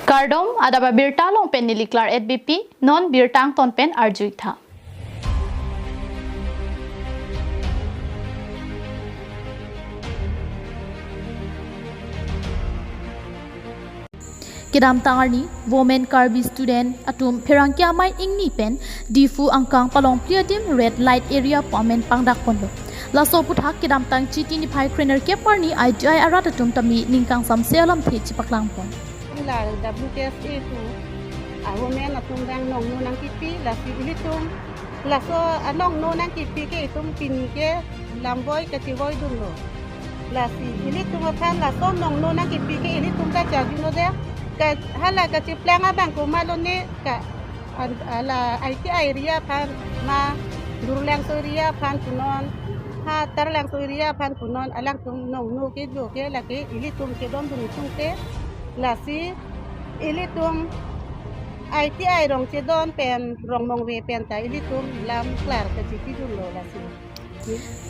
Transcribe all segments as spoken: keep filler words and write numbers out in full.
Kardom, adap abirta along pen neli Klar at B P, non birta angton pen arju-ik tha. Kedamtang arni, Women Karbi Student atum pherangke amei ingni pen Diphu angkang Palongphli adim red light area pu amen pangdak ponlo. Laso aputhak kedamtang Chiti niphai krenerkep arni I T I arat atum tame ning kangsamse alamthe chepaklang pon. La W K S A pu a women atum abang nongno nangkipi, lasi ilitum laso anongno nangkipi ke itum pini ke lamboi kachevoi dunlo. Lasi ilitum aphan laso nongno nangkipi ke ilitum ta charjuno de, ka hala kacheplang abang komatlo ne, ka an-, ala I T I area aphan ma, Durlangso area aphan punon, ha Tarlangso area aphan punon, alangtum nongno kedo ke lake ilitum chedondun itum te, lasi ilitum I T I rong chedon pen Rongmongve pen ta ilitum lam klar kachipidunlo lasi.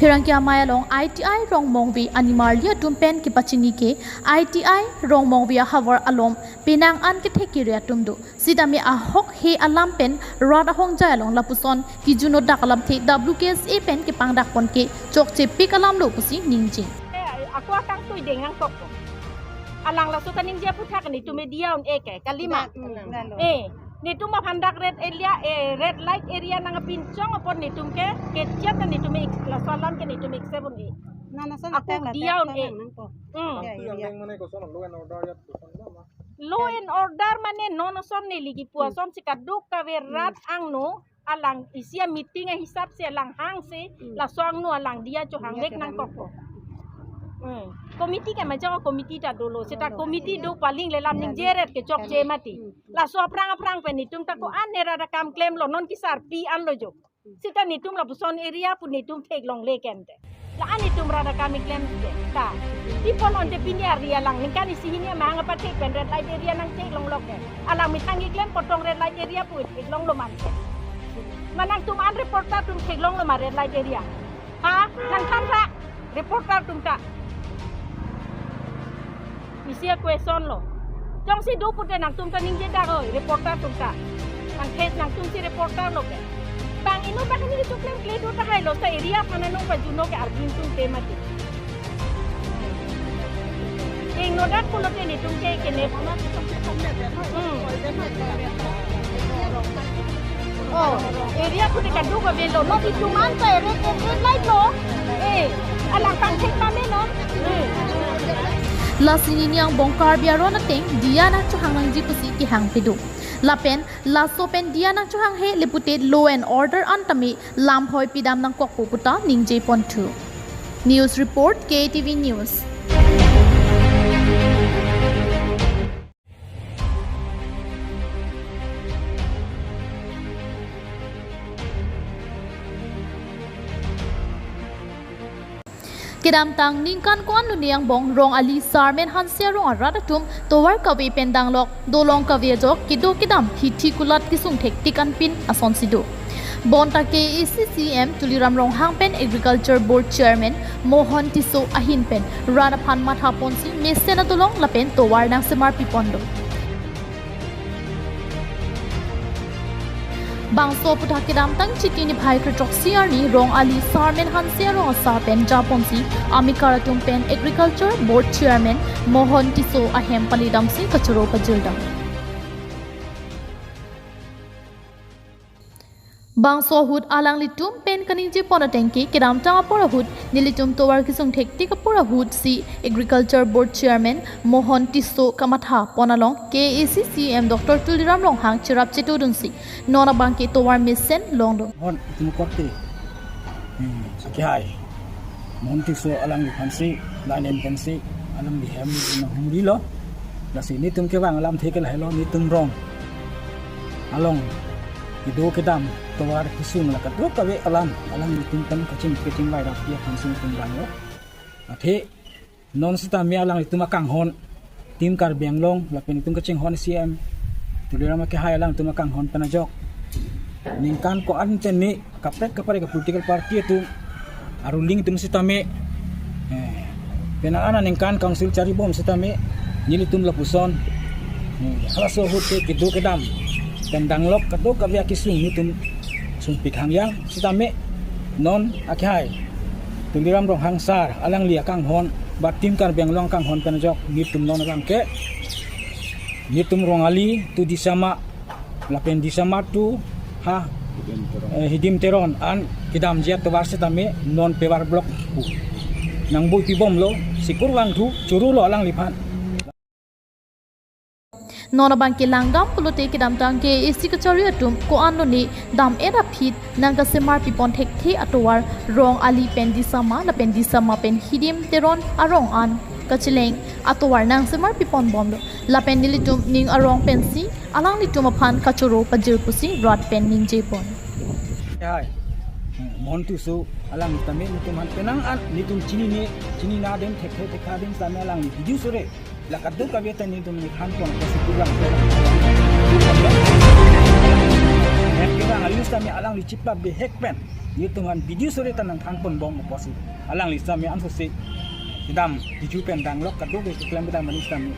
Pherangke amei along I T I Rongmongve animarli atum pen kepachini ke I T I Rongmongve ahavar along penang an kethek kere atum do. Sitame ahok he alam pen rat ahongjai along lapuson kijuno dak alamthe W K S A pen kepangdak pon ke chokchepik alamlo pusi ningje. Eh, ako akangtui deng nangkok ko. Alang laso kaningje aputhak nelitum media un-e ke, kalima. Hmm, lalo. Eh, nelitum aphan dak red area, eh, red light area nangpinchong apot nelitum ke, kechat nelitum ik-, laso alam ke nelitum ik sebun e. Nana son ako attack dia un-e. Nangkok. Hmm. Ya, ya, ya. Law and order mane koson lo ma? Law and order mane non ason neli kipu ason si kadokave rat angno alang isi a-meeting ahisap si alang hangsi laso angno alang dia chohang dia lek chohang nangkok lek ko. Hmm. Committee ke majo committee ta dolo. Seta dolo. Committee do paling lelam ningje ret ke chokche mati. Hmm. Laso aphrang aphrang pen nelitum ta ko-an ne rat akam klemlo non kesarpi anlo jo. Seta nelitum lapuson area pu nelitum theklongle kente. La-an nelitum rat akam keklem ke ta. Ipon onte pini arni alang ningkan isi hini amahang apathek pen red light area nangtheklonglo ke. Alang methang keklem potong red light area pu theklonglo man ke. Ma nangtum an reporter atum theklonglo ma red light area? Ha? Nangthan tha reporter atum ta. Isi a-question lo. Jongsi do pute nangtum kaningje dak oi, reporter atum ta. Nang case nangtum si reporter lo ke. Bang inut bang ini kecho klemkle do tahai lo, sa area aphan nangpajuno ke argin tum te mati. Ingno dak pulote nelitum ke kene. Hmm. Oh, area pute kadokave lo, no itum an ta red, red, red light lo. Eh, alang pangthek mame no. Eh. Lasi nini angbong Karbi aron ateng dia nangchohang nangji pusi kehang pidun. Lapen laso pen dia nangchohanghe le pute law and order an tame lamhoi pidam nangkokpo puta ningje ponthu. News report, K T V News. Kedamtang ningkan ko-an lone angbong Rong Ali Sarmen Hanse arong arat atum tovar kave pen danglok, dolong kave ajok kedo kedam hithi kulat kesung thektik anpin asonsi do. Bonta K A A C C E M Tuliram Ronghang pen Agriculture Board Chairman Mohan Tisso ahin pen rat aphan matha ponsi mesen adolong lapen tovar nangsemar pipon do. Bangso aputhak kedamtang Chiti niphai krethrok isi arni Rong Ali Sarmen Hanse arong asar pen japonsi amekar atum pen Agriculture Board Chairman Mohan Tisso ahem palidamsi kachoro kajirdam. Bangso ahut alanglitum pen kaningje pon ateng ke kedamtang apor ahut nelitum tovar kesung thektik apor ahut si Agriculture Board Chairman Mohan Tisso kamatha pon along K A A C C E M Doctor Tuliram Ronghang cherap chetudunsi non abang ke tovar mesen longdun. Hon itum korte. Hmm, sakihai. Mohan Tisso alangliphansi, lain pensi, alangli hem nahumrilo. Lasi nelitum kevang alamthe ke lahelo nelitum rong along kedo kedam tovar kesung la kadokave alam, alanglitum pen kaching kachingvai rap dia aphansi nelitum vanglo. Athe non sitame alanglitum akanghon, Team Karbi Anglong lapen itum kachinghon C E M Tuliram akehai alangtum akanghon pen ajok ningkan ko-an teni kaprek kaprek a-political party atum, a-ruling atum sitame, eh, penang an aningkan council charibom sitame nelitum lapuson Halaso ahut ke kedo kedam pen danglok kadokave akesung nelitum sungpik hangyang sitame non akhai Tuliram Ronghang sar alangli akanghon ba Team Karbi Anglong akanghon pen ajok nelitum non abang ke nelitum Rong-ali to Disama lapen Disama to ha eh, Hidim Teron an kedamji atovar sitame non Peparblock pu nangbuipibomlo, sikur vangthu, chorolo alangliphan. Non abang ke langgam pulote kedamtang K A A C kachari atum ko-an lone dam-et aphi nangkasemar pipon thekthe atovar Rong-ali pen Disama lapen Disama pen Hidim Teron arong an kacheleng atovar nangsemar piponbomlo. Lapen nelitum ning arong pensi alanglitum aphan kachoro pajir pusi rat pen ningjepon. Hai. Montu so alang tame nelitum aphan penang an nelitum chinine, chinine adim thekthe thekthe adim tame alangli video sore la kadokave ta nelitum nithanpon apotsi kurang. Hek kurang alus tame alangli chipla behek pen nelitum aphan video sore ta nangthanponbom apotsi alangli tame ansose kedam tiju pen danglok kadokave keklem kedam manis tame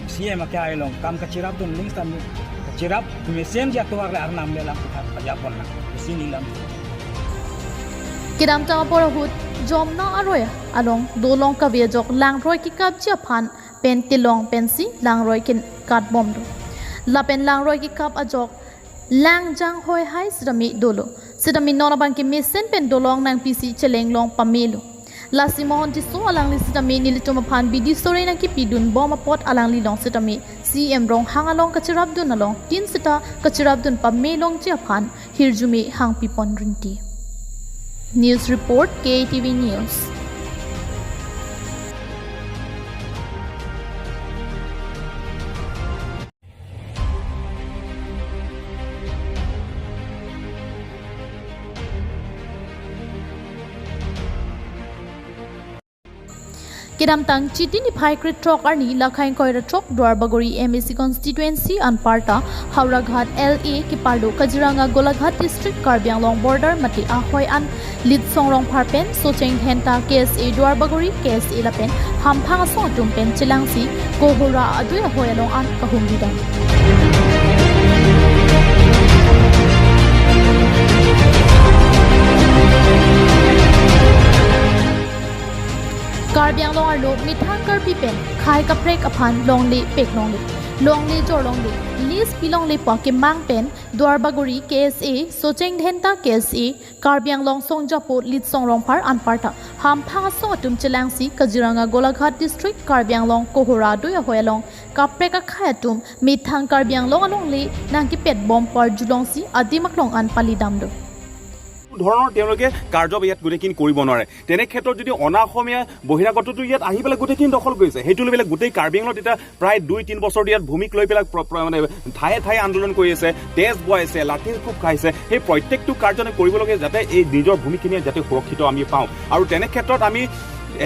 C M akhai along kam kacherapdun ling tame kacherap mesenji atovar le arnam le alam kita pajapon na sini lam. Kedamtang apor ahut Jomna aroi along dolong kave ajok langroi kekapji aphan pen telong pensi langroi ken katbomlo. Lapen langroi kekap ajok langjang hoihai sitame dolo. Sitame non abang ke mesen pen dolong nangpisi chelenglong pamelo. Lasi Mohon Tisso alangli sitame nelitum aphan video sore nangkepidunbom apot alangli along sitame C M Ronghang along kacherapdun along tin sita kacherapdun pamelongji aphan hirjume hangpipon rinti. News report, K A T V News. Kedamtang Chiti niphai krethrok arni lakhai ingkoi ra throk Duarbagori M A C constituency anparta Howraghat L A keparlo Kaziranga Golaghat district Karbi Anglong border mate ahoi an Litsong Rongphar pen Socheng Dhenta K S A Duarbagori K S A lapen hamphang asong atum pen chelangsi Kohora adui ahoi along an kahumri dam. Karbi Anglong arlo methang Karbi pen khei kaprek aphan longle pek longle, longle jor longle, lease pi longle pu akemang pen Duarbagori K S A, Socheng Dhenta K S A, Karbi Anglong Songjapo Litsong Rongphar anparta hamphang asong atum chelangsi Kaziranga Golaghat district Karbi Anglong Kohora adui ahoi along kaprek akhei atum methang Karbi Anglong alongle nangkepetbom pu arjulongsi adim aklong an palidamlo. ধৰণৰ তেওঁলোকে কাৰ্য ইয়াত গোটেইখিনি কৰিব নোৱাৰে। তেনে ক্ষেত্ৰত যদি অনা অসমীয়া বহিৰাগতটো ইয়াত আহি পেলাই গোটেইখিনি দখল কৰিছে, সেইটো লৈ পেলাই গোটেই কাৰ্বি আংলঙত এতিয়া প্ৰায় দুই তিনি বছৰ ইয়াত ভূমিক লৈ পেলাই প্ৰ- প্ৰ- মানে ঠায়ে ঠায়ে আন্দোলন কৰি আছে, তেজ বোৱাইছে, লাঠি খুব খাইছে। সেই প্ৰত্যেকটো কাৰ্য আমি কৰিবলগীয়া যাতে এই নিজৰ ভূমিখিনি যাতে সুৰক্ষিত আমি পাওঁ। আৰু তেনে ক্ষেত্ৰত আমি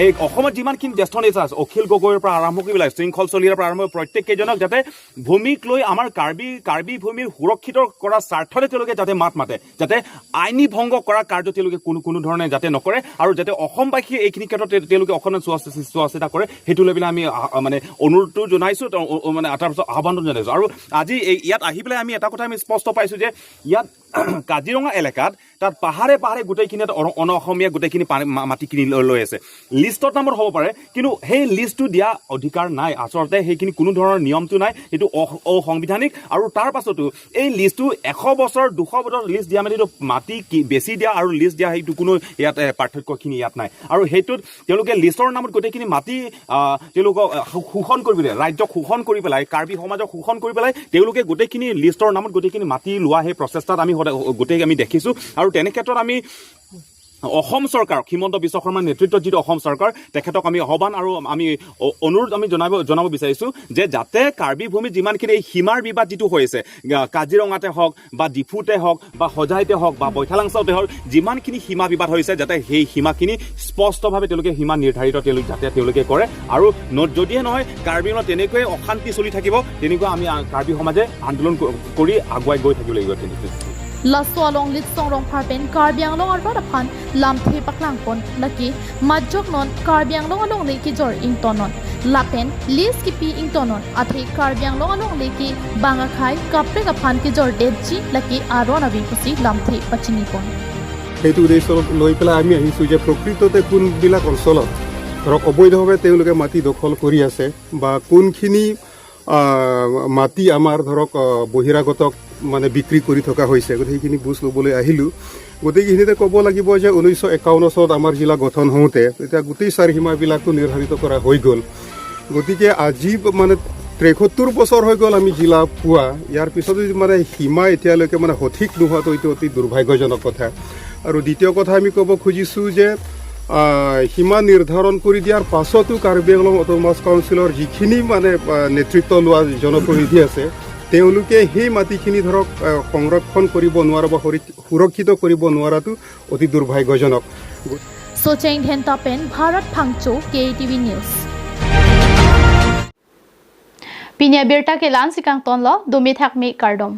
এই অসমত যিমানখিনি জ্যেষ্ঠ নেতা আছে, অখিল গগৈৰ পৰা আৰম্ভ কৰি পেলাই শৃংখল চলিহাৰ পৰা আৰম্ভ কৰি প্ৰত্যেককেইজনক যাতে ভূমিক লৈ আমাৰ কাৰ্বি কাৰ্বি ভূমিৰ সুৰক্ষিত কৰাৰ স্বাৰ্থতে তেওঁলোকে যাতে মাত মাতে, যাতে আইনী ভংগ কৰা কাৰ্য তেওঁলোকে কোনো কোনো ধৰণে যাতে নকৰে আৰু যাতে অসমবাসীয়ে এইখিনি ক্ষেত্ৰত তে- তেওঁলোকে অকণমান চোৱা চি- চোৱা চিতা কৰে, সেইটো লৈ পেলাই আমি আ- আ- মানে অনুৰোধটো জনাইছোঁ, ত- অ- অ- মানে তাৰপিছত আহ্বানটো জনাইছোঁ। আৰু আজি এই ইয়াত আহি পেলাই আমি এটা কথা আমি স্পষ্ট পাইছোঁ যে ইয়াত কাজিৰঙা এলেকাত তাত পাহাৰে পাহাৰে গোটেইখিনি তাত অন- অন অসমীয়া গোটেইখিনি পানী- মা- মাটিখিনি লৈ লৈ আছে। লিষ্টত নামত হ'ব পাৰে, কিন্তু সেই লিষ্টটো দিয়া অধিকাৰ নাই। আচলতে সেইখিনি কোনো ধৰণৰ নিয়মটো নাই, সেইটো অ- অসাংবিধানিক। আৰু তাৰ পাছতো এই লিষ্টটো এশ বছৰ, দুশ বছৰ লিষ্ট দিয়া মানে এইটো মাটি কি বেছি দিয়া আৰু লিষ্ট দিয়া সেইটো কোনো ইয়াত এ, পাৰ্থক্যখিনি ইয়াত নাই। আৰু সেইটোত তেওঁলোকে লিষ্টৰ নামত গোটেইখিনি মাটি আহ, তেওঁলোকক আহ, শো- শোষণ কৰি পেলাই, ৰাজ্যক শোষণ কৰি পেলাই, কাৰ্বি সমাজক শোষণ কৰি পেলাই তেওঁলোকে গোটেইখিনি লিষ্টৰ নামত গোটেইখিনি মাটি লোৱা সেই প্ৰচেষ্টাত আমি সদায় গোটেই আমি দেখিছোঁ। আৰু তেনে ক্ষেত্ৰত আমি অসম চৰকাৰক, হিমন্ত বিশ্ব শৰ্মাৰ নেতৃত্বত যিটো অসম চৰকাৰ, তেখেতক আমি আহ্বান আৰু আমি অ- অনুৰোধ আমি জনাব জনাব বিচাৰিছোঁ যে যাতে কাৰ্বি ভূমিত যিমানখিনি এই সীমাৰ বিবাদ যিটো হৈছে, আহ, কাজিৰঙাতে হওক বা ডিফুতে হওক বা হোজাইতে হওক বা বৈঠালাংচাতে হওক, যিমানখিনি সীমা বিবাদ হৈছে যাতে সেই সীমাখিনি স্পষ্টভাৱে তেওঁলোকে সীমা নিৰ্ধাৰিত তেওঁলোক যাতে তেওঁলোকে কৰে। আৰু ন- যদিহে নহয় কাৰ্বি আংলঙত তেনেকৈয়ে অশান্তি চলি থাকিব, তেনেকুৱা আমি আ- কাৰ্বি সমাজে আন্দোলন ক- কৰি আগুৱাই গৈ থাকিব লাগিব। Laso along Litsong Rongphar pen Karbi Anglong arlo aphan lamthe paklangpon lake majok non Karbi Anglong alongle kejor ingtonnon. lapen lease kipi ingtonnon, athe Karbi Anglong alongle ke bang akhei kaprek aphan kejordetji lake aron ave pusi lamthe pachinipon. সেইটো উদ্দেশ্য লৈ পেলাই আমি আহিছোঁ যে প্ৰকৃততে কোনবিলাক অঞ্চলত ধৰক অবৈধভাৱে তেওঁলোকে মাটি দখল কৰি আছে বা কোনখিনি আহ, মাটি আমাৰ ধৰক আহ, বহিৰাগতক মানে বিক্ৰী কৰি থকা হৈছে, গতিকে সেইখিনি বুজ ল'বলৈ আহিলোঁ। গতিকে এইখিনিতে ক'ব লাগিব যে ঊনৈছশ একাৱন্ন চনত আমাৰ জিলা গঠন হওঁতে এতিয়া গোটেই চাৰিসীমাবিলাকতো নিৰ্ধাৰিত কৰা হৈ গ'ল। গতিকে আজি মানে তেসত্তৰ বছৰ হৈ গ'ল আমি জিলা পোৱা, ইয়াৰ পিছতো যদি মানে সীমা এতিয়ালৈকে মানে সঠিক নোহোৱাটো এইটো অতি দুৰ্ভাগ্যজনক কথা। আৰু দ্বিতীয় কথা আমি ক'ব খুজিছোঁ যে আহ, সীমা নিৰ্ধাৰণ কৰি দিয়াৰ পাছতো কাৰ্বি আংলং অট'নমাছ কাউন্সিলৰ যিখিনি মানে আহ, নেতৃত্ব লোৱা জনপ্ৰতিনিধি আছে, তেওঁলোকে সেই মাটিখিনি ধৰক আহ, সংৰক্ষণ কৰিব নোৱাৰা বা সৰি- সুৰক্ষিত কৰিব নোৱাৰাটো অতি দুৰ্ভাগ্যজনক। Socheng Dhenta pen Bharat Phangcho, K T V News. Pini abirta ke la-ansi kangtonlo, dome thakme, kardom.